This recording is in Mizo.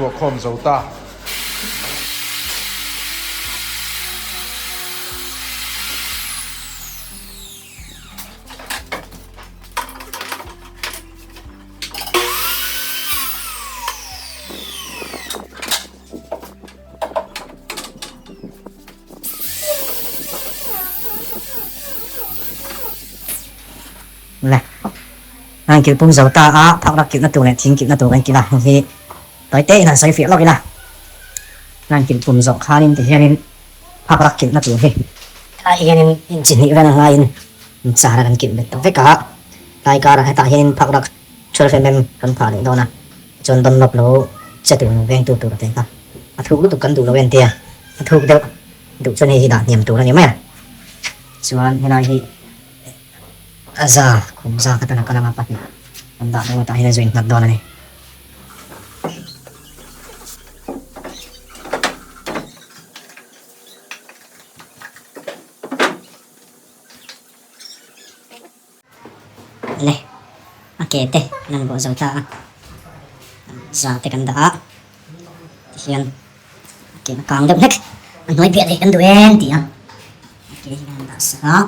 vuah khawm zo ta. Le an kilh pum zo ta a, phak rak kilhna tur leh thing kilhna tur kan kilh a, hei hi tawi te in han sawi fiah lawk ila, an kilh pum zawh khanin tihianin phak rak kilhna tur hi helai hianin inchi hnih vel a hlaiin char a kan kilh bet ta vek a, tlai karah hetah hianin phak rak 12 mm kan phah leh dawn a. Chuan Dunlop lo che tur lo vengtu tur a tel a, a thuk lutuk kan duh lo en tia, a thuk deuh duh chuan hei hi dah hniam tur a ni mai a. Chuan helai hi a za khum za kha tan a kal anga pahnih kan dah dawn a tah hian a zu innghat dawn a ni. Le a ke te an han bawh zo ta a, za te kan dah a, tihian a ke a kang deuh hlek, a hnuai piah leh kan duh em tih a, a ke hi kan han dah sak a.